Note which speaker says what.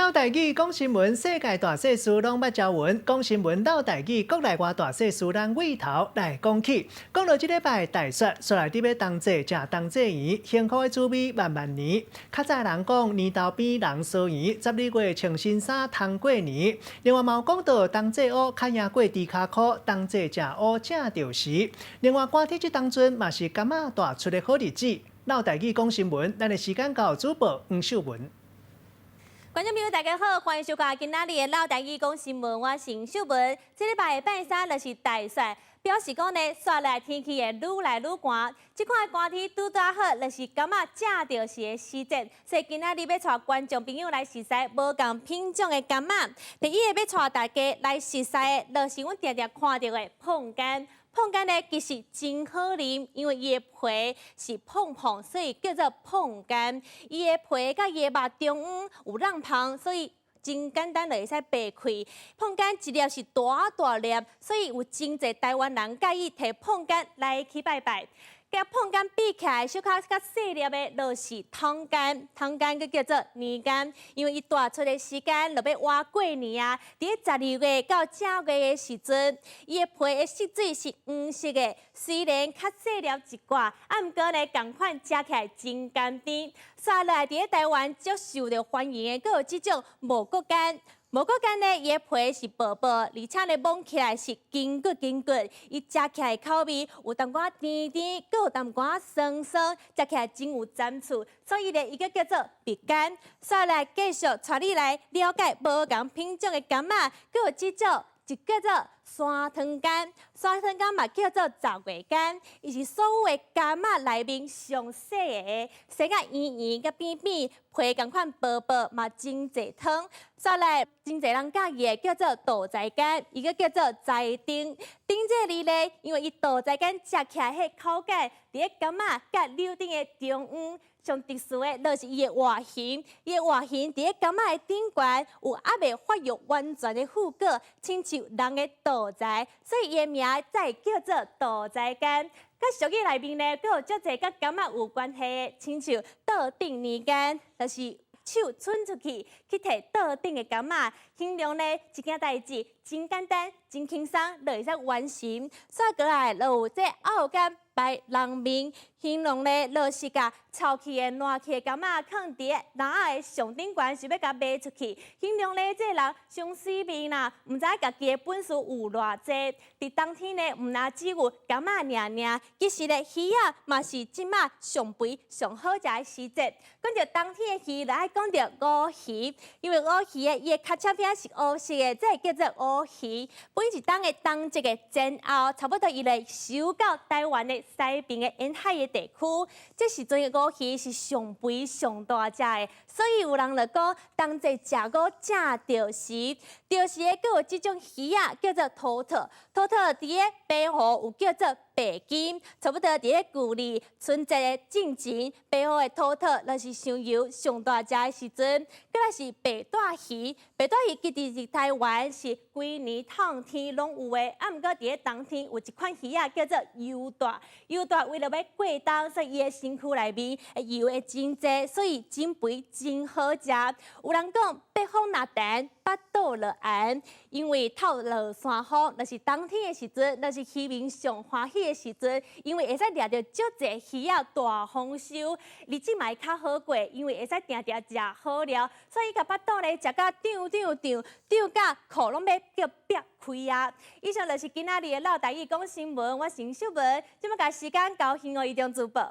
Speaker 1: 嘮台語講新聞，世界大細事攏捌朝聞。講新聞嘮台語，國內外大細事，咱對頭來講起。講到這禮拜大雪，煞來佇欲冬至食冬至圓，幸福的滋味萬萬年。較早人講年頭邊人相圓，12月穿新衫通過年。另外嘛有講到冬至烏較贏過豬跤箍，冬至食烏正著時。另外寒天這當陣嘛是柑仔大出的好日子。嘮台語講新聞，咱的時間交主播黃秀文。
Speaker 2: 觀眾朋友，大家好，歡迎收看今仔日的嘮台語講新聞，我是黃秀文。這禮拜的拜三就是大雪，表示講呢，煞來天氣會愈來愈寒。這款的寒天拄拄好，就是柑仔正著時的時節。所以今仔日欲帶觀眾朋友來熟似無仝品種的柑仔。第一个欲帶大家來熟似的，就是阮定定看著的椪柑。椪柑呢，其實真好啉，因為伊的皮是膨膨，所以叫做椪柑。伊的皮佮伊的肉中央有櫳縫，所以真簡單就會使擘開。椪柑一粒是大大粒，所以有真濟台灣人佮意提椪柑來去拜拜。佮椪柑比起來，小可較細粒的，就是桶柑。桶柑閣叫做年柑，因為伊大出的時間就欲倚過年啊。佇咧12月到正月的時陣，伊的皮的色水是黃色的，雖然較細粒一寡，啊，毋過呢，仝款食起來真甘甜。煞來佇咧台灣足受著歡迎的，閣有這種茂谷柑。茂谷柑呢，伊的皮是薄薄，而且呢，摸起來是筋骨筋骨，伊食起來口味有淡薄仔甜甜，閣有淡薄仔酸酸，食起來真有層次，所以呢，伊閣叫做蜜柑。煞來繼續帶你來了解無仝品種的柑仔，閣有這種一叫做山糖柑，山糖柑嘛叫做十月柑，伊是所有的柑仔內面上細的，生甲圓圓佮扁扁，皮仝款薄薄，嘛真濟湯。煞來真濟人佮意的叫做肚臍柑，伊閣叫做臍丁。丁這個字咧，因為伊肚臍柑食起來彼口感，佇咧柑仔佮柳丁的中央。上特殊的，就是伊的外形，伊的外形佇咧柑仔的頂懸有猶未發育完全的副果，親像人的肚臍，所以伊的名才會叫做肚臍柑。佮俗語內面呢，閣有足濟佮柑仔有關係的，親像桌頂年柑，就是手伸出去去提桌頂的柑仔，形容呢一件代誌真簡單、真輕鬆，就會使完成。煞過來就有這漚柑敗人面，形容呢，就是共臭氣的、爛去的柑仔囥佇籃仔的上頂懸，想欲共賣出去。形容呢，這個人傷死命啦，毋知家己的本事有偌濟。佇冬天呢，毋若只有柑仔爾爾，其實呢，魚仔嘛是這馬上肥上好食的時節。講著冬天的魚，就愛講著烏魚，因為烏魚的伊的尻脊闢是烏色的，這個叫做烏魚。每一冬的冬節的前後，差不多伊會收到台灣的西邊的沿海的地區，這時陣的烏魚是上肥上大隻的，所以有人就講冬節食烏正著時，著時的閣有這種魚仔叫做土特，土特佇咧白湖有叫做白金，差不多佇咧舊曆春節的進前，白湖的土特就是上油上大隻的時陣，閣來是白帶魚，白帶魚其實佇台灣是規年透天攏有的，啊，毋過佇咧冬天有一款魚仔叫做油帶，油帶為著欲過冬，所以伊的身軀內面油會真濟，所以真肥真好食。有人講北風若澹，腹肚就絚，因為透落山風，就是冬天的時陣，就是漁民上歡喜的時陣，因為會使掠著足濟魚仔大豐收，日子嘛會較好過，因為會使定定食好料，所以共腹肚咧食甲脹脹脹，脹甲褲攏欲叫煏開啊！以上就是今仔日的嘮台語講新聞，我是秀文，這擺共時間交興予伊中主播。